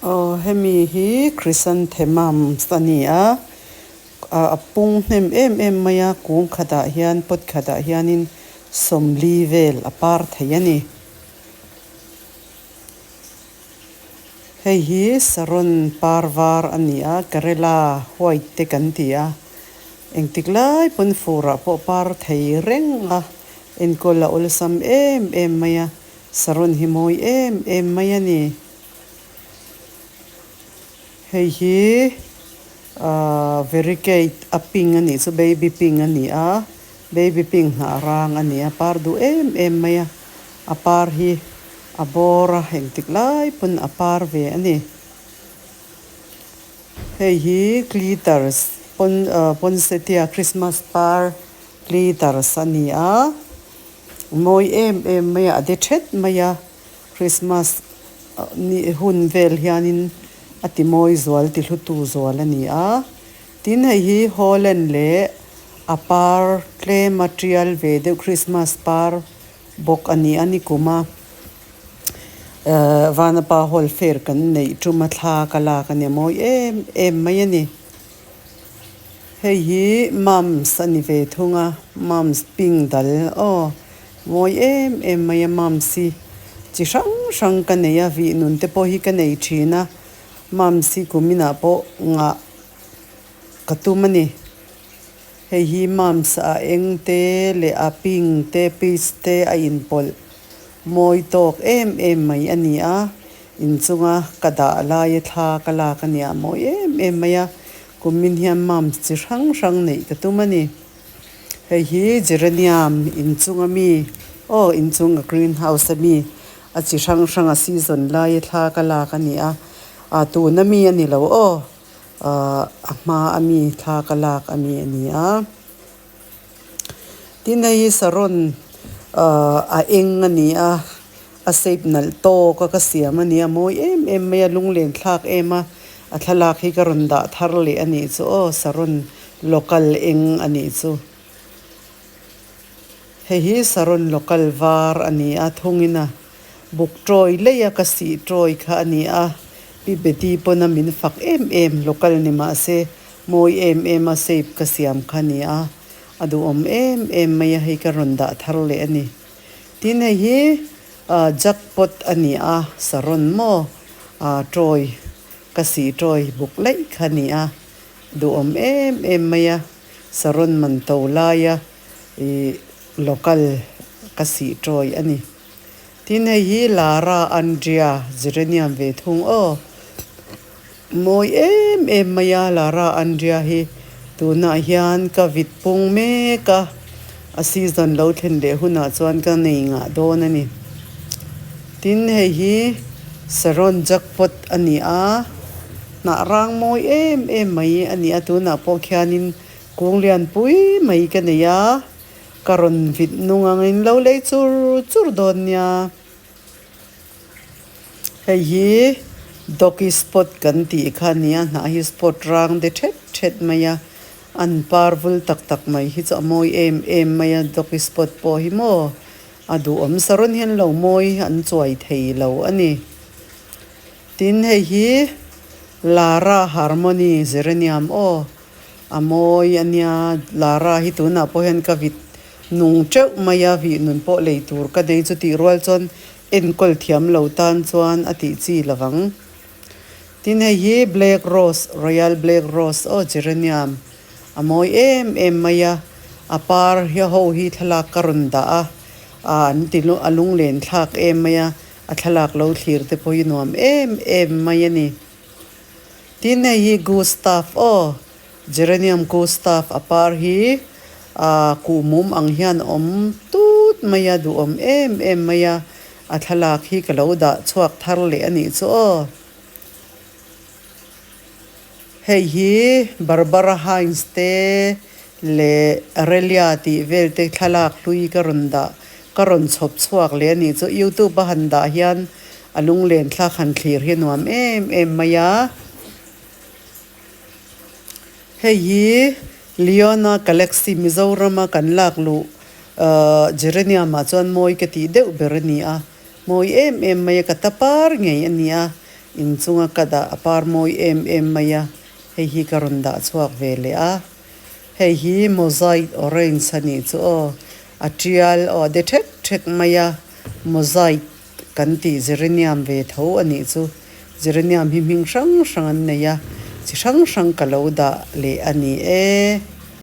Aw hemi hi chrysanthemums a ni a ah a pung hnem em em mai a kung khatah hian pot khatah hianin sawmli vel a par thei a ni. Hei hi saron par var a ni a Kerala white te kan ti a engtik lai pawn furah pawh par thei reng a enkawl a awlsam em em mai a saron hi mawi em em mai a ni. Hei hi ahh varicate a pink a nih chu baby pink a ni a baby pink hnah rang a ni a par duh em em mai a a par hi a bawr a engtik lai pawn a par ve a ni. Hei hi glitters pawn ahh poinsettia christmas par glitters a ni a mawi em em mai a a de thet mai a. Christmas ni hun vel hianin a ti mawi zual ti hlutu zual a ni a. Tin hei hi Holland leh a par tlema tial ve deuh Christmas par bawk a ni a ni kum a. Vanapa Hall Fair kan neih tuma thla ka lak a nia mawi em em mai a ni. Hei hi mums a ni ve thung a, mums pink dal aw mawi em em mai a mums hi chi hrang hrang ka nei a vih nun te pawh hi ka nei thin a mums hi kum inah pawh ngah ka tum a ni. Hei hi mums a eng te leh a pink te peach te a inpawlh mawi tawk em em mai a ni a. Inchunga ka dah laia thla ka lak a nia mawi em em mai a, kumin hian mums chi hrang hrang neih ka tum a ni. Hei hi geranium inchunga mi aw inchunga green house a mi a chi hrang hrang a season laia thla ka lak a ni a, ah tuna mi a ni lo aw ah a hma a mi thla ka lak a mi a ni a. Tin hei hi saron ahh a eng a ni a a shape nalh tawk a ka siam a ni a mawi em em mai a lunglen thlak em a a thlalak hi ka rawn dah thar leh a nih chu aw saron local eng a nih chu hei hi saron local var a ni a thungin a buk tawi lei a ka sih tawi kha a ni a pi beti pawn a min fak em em local ni mahse. Mawi em em a shape ka siam kha ni a, a duhawm em em mai a hei ka rawn dah thar leh a ni. Tin hei hi jackpot a ni a, saron maw tawi ka sih tawi buk laih kha ni a, duhawm em em mai a, saron man to laia ih local ka sih tawi a ni. Tin hei hi Lara Andrea geranium ve thung aw. Mawi em em mai a Lara Andria hi tunah hian ka vit pung mek a, a season lo thlen leh hunah chuan ka nei ngah dawn a ni. Tin hei hi Saron jackpot a ni a, hnah rang mawi em em mai a ni a, tunah pawh khianin kung lian pui mai ka nei a, ka rawn vit nung angin lo lei chur chur dawn nia. Hei hi doggy spot kan tih kha a ni a hnah hi spot rang de thet thet mai a an par vul tak tak mai hi chu a mawi em em mai a doggy spot pawh hi maw a duhawm saron hian lo mawi an chuai thei lo a ni tin hei hi Lara harmony geranium aw. A mawi a nia, Lara hi tunah pawh hian ka vit nung teuh mai a, vih nun pawh lei tur ka nei chu tih rual chuan enkawl thiam lo tan chuan a tih chi lo vang. Tin hei hi Black Rose, Royal Black Rose aw Geranium a mawi em em mai a, a par hi ho hi thlalak ka rawn dah a, a an ti a lunglen thlak em mai a, a thlalak lo thlir te pawh hi nuam em em mai a ni. Tin hei hi Gustav aw, Geranium Gustav a par hi ah kuhmum ang hian awm tut mai a, duhawm em em mai a, a thlalak hi ka lo dah chhuak thar leh a nih chu aw. Hei hi Barbara Hines te leh Aurelia tih vel te thlalak hlui ka rawn dah ka rawn chhawp chhuak leh a nih chu YouTube a han dah hian A lunglen thlak han thlir hi a nuam em em mai a. Hei hi Leona Galaxy Mizorama kan lak luh Geranium ah chuan mawi ka tih deuh ber a ni a. Mawi em em mai a, ka ta par ngei a ni a. Inchunga ka dah a par mawi em em mai a, hei hi ka rawn dah chhuak ve leh a. Hei hi mosaic orange a nih chu aw, a tial aw a de thek thek mai a, mosaic kan tih geranium ve tho a nih chu. Geranium hi hming hrang hrang an nei a, chi hrang hrang ka lo dah leh a ni e.